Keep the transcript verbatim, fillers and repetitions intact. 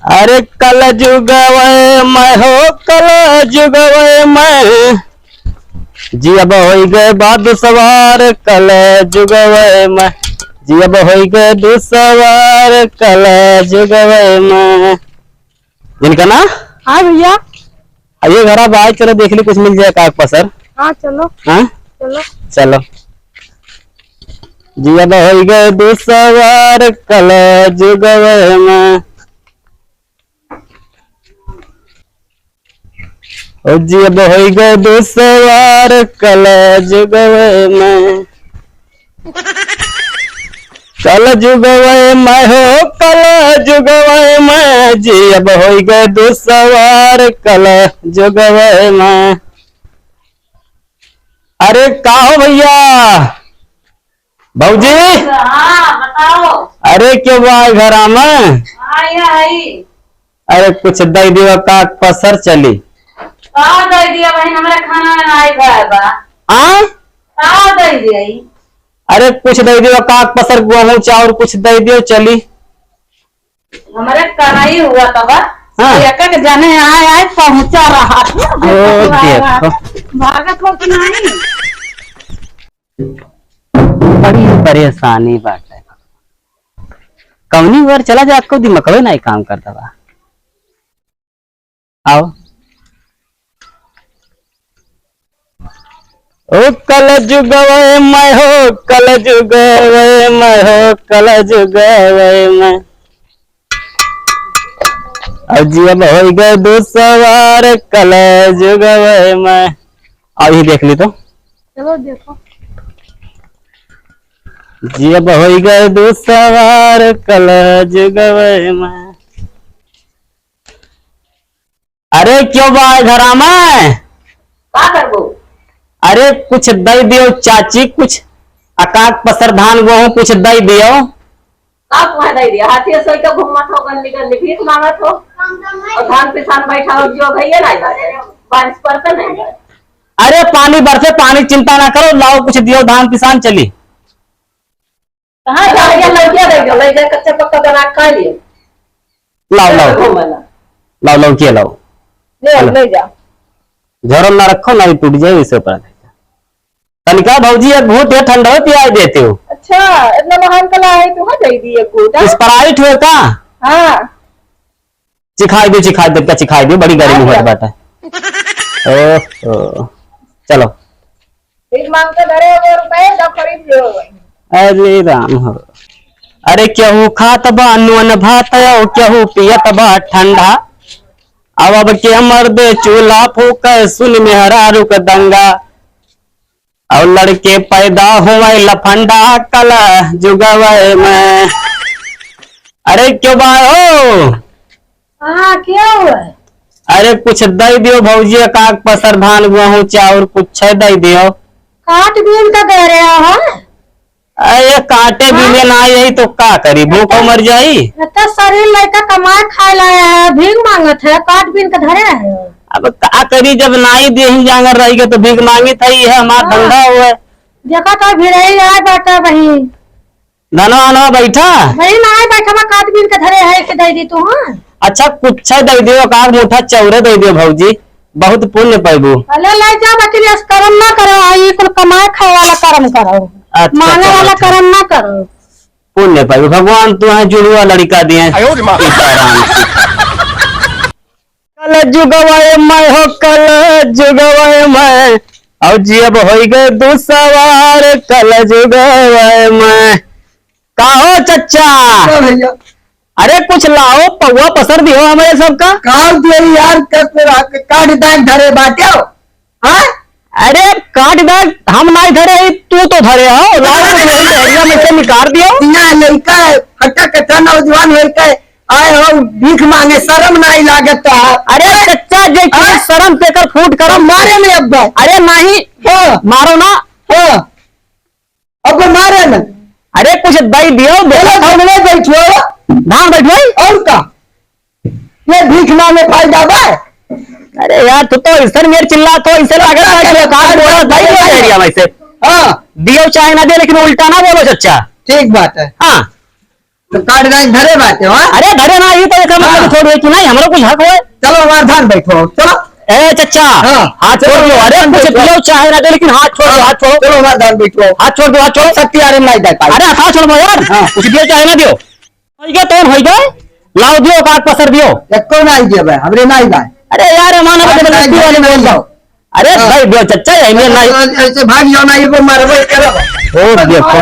अरे कल जुगवै मा हो, कल जुगवै मा, जियब होइ गए बा दुसवार कल जुगवै मा, जियब होइ गए दुसवार कल जुगवै मा। इनका ना? हाँ भैया। अब ये घरा बाहर चलो, देख ली कुछ मिल जाए काग पसर। हाँ चलो। हाँ? चलो। चलो। जियब होइ गए दुसवार कल जुगवै मा। ओ जियब होइ गए दुसवार कल जुगवै मा। कल जुगवै मा हो, कल जुगवै मा, जियब होइ गए दुसवार कल जुगवै मा। अरे का हो भैया, भौजी? हाँ, बताओ। अरे क्यों बा घरा मा? हाँ, ये है। अरे कुछ दइ दियो काग पसर चली। का दइ दिया बहिन, हमरा खाना में नाई खाए बा। हाँ? का दइ दिया ई? अरे कुछ दइ दियो काग पसर, गेहूं चाउर कुछ दइ दियो चली। हमरे कढ़ाई हुआ तबा। हाँ। एक एक जने आए आए पहुंचा रहा। ओ, देखो। भागत हो कि नहीं? बड़ी परेशानी बाटे। कौनी ओर चला जा, को दिमकवे नाई काम करता बा। आओ। ओ कल जुगवै मा हो, कल जुगवै मा हो, कल जुगवै मा। अब जियब होइ गए दुसवार कल जुगवै मा। अब ये देख ली तो। चलो देखो। जियब होइ गए दुसवार कल जुगवै मा। अरे क्यों बा घरा मा? का करबो? अरे कुछ दइ दियो चाची, कुछ अकाक पसर धान गेहूं कुछ दइ दियो। का तुम्हें दइ दिया? हाथी सोई के घूमत हो, गली गली भीख मांगत हो। और धान पिसान बैठा हो, जो भैया ना जाए, बारिश पड़ते नहीं जाए। अरे पानी बरसे, पानी चिंता ना करो, लाओ कुछ दियो धान पिसान चली। कहाँ जा रही है? लड़कियाँ दे दो, ले जा, कच्चा पक्का बना के खा लियो। लाओ, लाओ। घूम वाला। लाओ, लाओ, के लाओ। ले, हेलो। ले जा। झोरम ना रखो, ना ही टूट जाए, इसे ऊपर। तनिका भौजी एक घूंट ये ठंडा पियाई देते हो। अच्छा, इतना महान कला है, तू हाँ दे दी एक घूंट, हाँ? Sprite हो का? हाँ। चिखाई दे, चिखाई दे, का चिखाई दे, बड़ी गर्मी हाँ, होत बाटे। ओहो, चलो। भीख मांग के धरे हो रुपए, जब खरीद लियो भाई। अरे राम हो। अरे केहू खात बा नून भात, और केहू पियत बा ठंडा। अब, अब के मर्दे चूल्हा फूके, सुन मेहरारू के दंगा। और लड़के पैदा हुए लफंडा कल जुगवे में। अरे क्यों बा हो? हाँ, क्या हुआ? अरे कुछ दे दियो भौजी, काग पसर धान गेहूं चाउर कुछ दे दियो। काट बीन का दे रहे हो? अरे काटे हाँ? बीने ना, यही तो का करी, भूखो मर जाई। इतना शरीर लइका कमाए खाए लाया है, भीख मांगत है, काट बीन के धरे है। अब का करी, जब नाई देही जांगर रही गए तो भीख मांगी था, ये हमार हाँ। धंधा हुआ। देखा तो भिड़ई आए बाटा बहिन। धनवा अनवा बैठा। बहिन आए बैठा बा, काट बीन के धरे है कि दे दी तू, हाँ? अच्छा कुछ दे दियो, काग मुठा चौरे दे दियो भौजी, बहुत पुण्य पैबू। अले ले जा, बाकी ये कर्म ना करो, ये कुल कमाए खाए वाला कर्म करो, अच्छा, मांगे चलो, वाला ठीक। कर्म ना करो। पुण्य पाई भगवान, तू है जुड़ुआ लड़का दिए। आयो रे माँ। सीताराम, सीताराम। कल जुगवाए मैं हो, कल जुगवाए मैं, और जियब होई गए दू सवार, कल जुगवाए मैं। का हो चच्चा? हाँ भैया। अरे कुछ लाओ, पौवा पसर दियो हमारे सबका। काल दियो यार, कस पे रहा, काट दाग धरे बाटे हो। हाँ? अरे काट दाग हम नाई धरे, तू तो धरे हो। लाओ कुछ वही डहरिया में से निकाल दियो। इहाँ लइका है, फटा कटा नौजवान लइका है, आए हो भीख मांगे, शर्म नाई लागत तो है। अरे चच्चा, जे हाँ? शर्म तेकर फूट करम। मारे में अब। अरे नहीं, हाँ। मारो ना। हाँ। अब कोई मारे ना। अरे कुछ दई दियो, चलो, बेटा। घर में बैठो। धान बैठवाई? और का? ये भीख मांगे फायदा बा? अरे यार, तू तो ऐसन मेर चिल्ला तो ऐसे लगे ना कि काट बोला दई दियो एरिया में से। हाँ। दियो चाहे ना दे, लेकिन उल्टा ना बोलो चच्चा। ठीक बात है। हाँ। तो कार्ड नहीं धरे बाटे, हाँ? अरे धरे ना, ये तो एकर मतलब हाँ। थोड़ी है कि नहीं, हमरो कुछ हक होए। चलो, हमार धान बैठो, चलो। ए चच्चा, हाँ। हाथ छोड़ दो, अरे कुछ पियो चाहे ना दो, लेकिन हाथ छोड़ दो, हाँ। हाथ छोड़ो। चलो, हमार धान बैठो। हाथ छोड़ दो, हाथ छोड़ो। शक्ति आरे नहीं दे पाए। अरे हाथ छोड़ दो यार, हाँ। कुछ दियो चाहे ना दियो। होई गया, तोन होई गया, लाओ दियो, काट पसर दियो। एको नहीं दियो भाई, हमरे नहीं भाई। अरे यार, मानो अरे जबरदस्ती नहीं, वाली नहीं, बोल दो। नहीं। अरे हाँ। भाई, दियो चच्चा, यही में नहीं। ऐसे भाग जाओ ना, ये को मारबो, ये करो। ओ देखो,